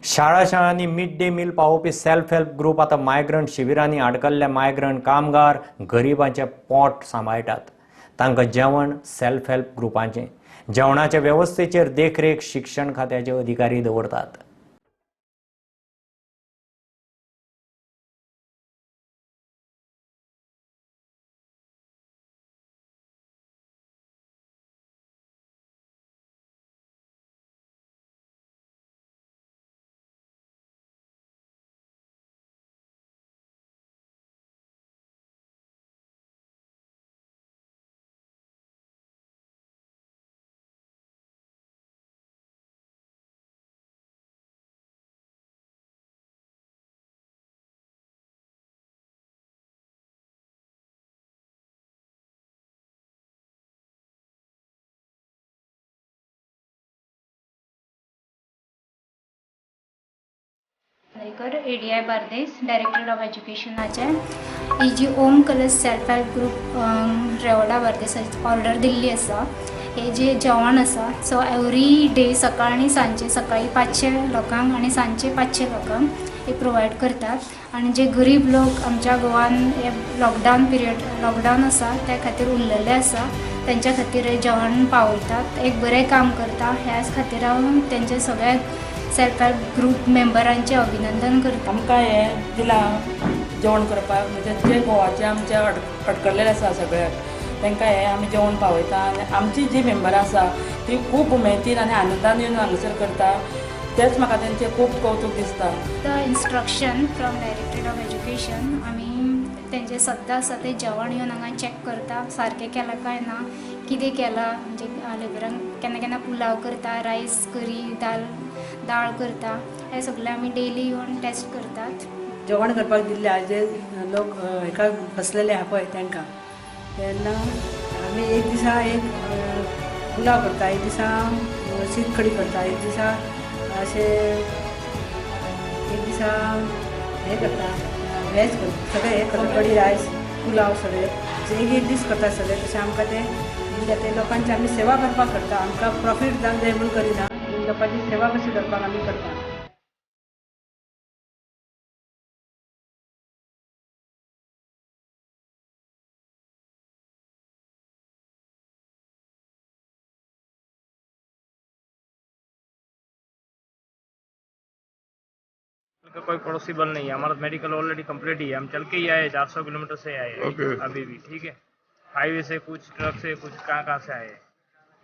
शाळा शाळांनी mid day meal पावोवपी सेल्फ हेल्प ग्रुप आतां मायग्रंट शिबिरांनी आडकल्ले मायग्रंट कामगार गरिबांचें पोट सांबाळटात. तांकां जेवण सेल्फ हेल्प ग्रुपांचें. जेवणाचे वेवस्थेचेर देखरेख शिक्षण खात्याचे अधिकारी दवरतात. ADI Bardez, director of एज्युकेशनाचे ही जी Om Kalash self help group Revora बार्देसाची ऑर्डर दिल्ली आसा. हे जे जेवण आसा सो एवरी डे सकाळ आनी सांजचे, सकाळी 500 लोकांक आनी सांजचे 500 लोकांक हे प्रोवायड करतात. आनी जे गरीब लोक आमच्या गोवान हे लॉकडावन पिरियड लॉकडावन आसा त्या खातीर उरलेले आसा तेंच्या खातीर हे जेवण पावयतात. एक बरें काम करता, ह्याच खातीर हांव तेंचे सगळ्या सेल्फ हेल्प ग्रूप मेंबरांचें अभिनंदन करता. आमकां हें दिलां जेवण करपाक, म्हणजे जे गोवाचे आमचे अडकल्लेले आसा सगळ्याक तांकां हें आमी जेवण पावयता. आनी आमची जी मेंबरां आसा ती खूब उमेदीन आनी आनंदान येवन हांगासर करता, तेंच म्हाका तेंचें खूब कौतूक दिसता. The instruction from directorate of education आमी तेंचे सद्दां आसा तें जेवण येवन हांगा चॅक करता, सारकें केलां काय ना, कितें केलां. म्हणजे लेबरांक केन्ना केन्ना पुलाव करता, रायस करी, दाल दाळ करता, हें सगळें आमी डेली येवन टेस्ट करतात. जेवण करपाक दिल्ले आहा जे लोक हेका फसलेले आहा पळय तांकां, तेन्ना आमी एक दिसा एक पुलाव करता, एक दिसा शीत कडी करता, एक दिसा अशें एक दिसा हें करता, वेज करता, सगळें हें करता, कडी रायस पुलाव सगळें एक एक दीस करता सगळें. तशें आमकां तें दिल्या ते लोकांची आमी सेवा करपाक करता. आमकां प्रॉफीट जावंक जाय म्हूण करिना, लोकांची सेवा कशी करपाक आमी करता. का कोई पॉसिबल नहीं है, हमारा मेडिकल ऑलरेडी कंप्लीट ही है, हम चल के ही आए, 400 किलोमीटर से आए हैं अभी भी, ठीक है. हाईवे से कुछ ट्रक से कुछ कहाँ कहाँ से आए हैं,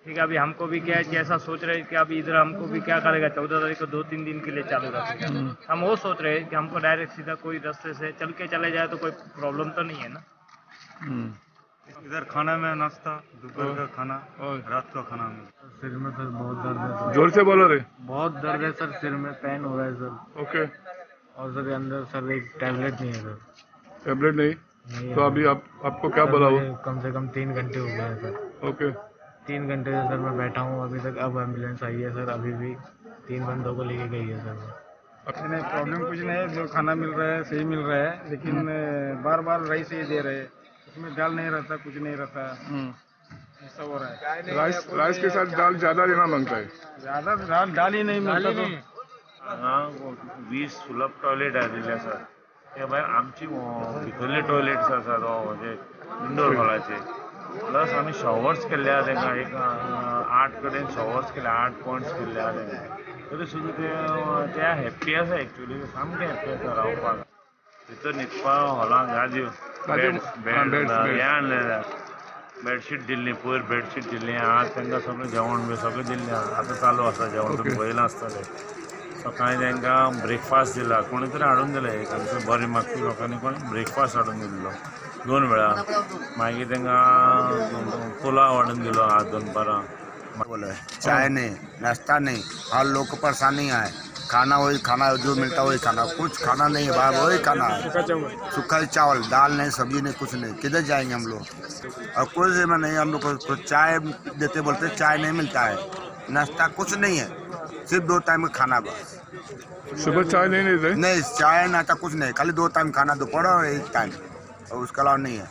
ठीक है. अभी हमको भी क्या है जैसा सोच रहे हैं कि अभी इधर हमको भी क्या करेगा, 14 तारीख को 2-3 दिन के लिए चालू रखेगा. हम वो सोच रहे हैं कि हमको डायरेक्ट सीधा कोई रास्ते से चल के चले जाए तो कोई प्रॉब्लम तो नहीं है ना. इधर खाना में नाश्ता, दोपहर का खाना, रात का खाना में. सिर में सर बहुत दर्द है. जोर से बोलो रे. बहुत दर्द है सर, सिर में पेन हो रहा है सर. ओके. और सर अंदर सर एक टैबलेट नहीं है सर. टैबलेट नहीं? नहीं. तो अभी आपको क्या बोला वो? कम से कम 3 घंटे हो गए हैं सर. ओके. 3 घंटे से सर मैं बैठा हूँ अभी तक. अब एम्बुलेंस आई है सर, अभी भी 3 बंदों को लेके गई है सर. नहीं, प्रॉब्लम कुछ नहीं है, जो खाना मिल रहा है सही मिल रहा है, लेकिन बार बार राइस ही दे रहे हैं, उसमें दाल नहीं रहता, कुछ नहीं रहता, ऐसा हो रहा है. राइस के साथ दाल ज़्यादा देना मांगता है, ज़्यादा दाल दाल ही नहीं मिलता. तो हांगा 20 सुलभ टॉयलेट आयिल्ले आसात. ते भायर आमची भितरले टॉयलेट्स आसात म्हणजे इंडोर हॉलाचे, प्लस आमी शॉवर्स केल्ले आहा तांकां, एक 8 कडेन शॉवर्स केले, 8 पॉयंट्स केल्ले आहा तांकां. तरी सुद्दां ते हॅप्पी आसा, एक्चुली सामके हॅप्पी आसा रावपाक. भितर न्हिदपा हॉलांत गादयो, बेड हें आणलेलें, बेडशीट दिल्ली, पयर बेडशीट दिल्ली, आज तांकां सगळें जेवण बी सगळें दिल्लें आहा. आतां चालू आसा जेवण, तुमी पळयलां आसतलें. सकाळीं तांकां ब्रेकफास्ट दिला, कोणी तरी हाडून दिलें, एक आमचो बरें मागपी लोकांनी कोणी ब्रेकफास्ट हाडून दिल्लो 2 वेळा. मागीर तांकां पुलाव हाडून दिलो आज दनपारां. बोले चाय नहीं, नाश्ता नहीं, हर लोग को परेशानी है. खाना वही खाना जो मिलता वही खाना, कुछ खाना नहीं है बाहर, वही खाना है, सूखा चावल, दाल नहीं, सब्जी नहीं, कुछ नहीं. किधर जाएंगे हम लोग? और कोई जिम्मा नहीं हम लोग को. चाय देते बोलते चाय नहीं मिलता है, नाश्ता कुछ नहीं है, सिर्फ 2 टाइम खाना बस. सुबह चाय नहीं देते? नहीं, चाय नाश्ता कुछ नहीं, खाली 2 टाइम खाना, दोपहर और 1 टाइम, और उसके अलावा नहीं है.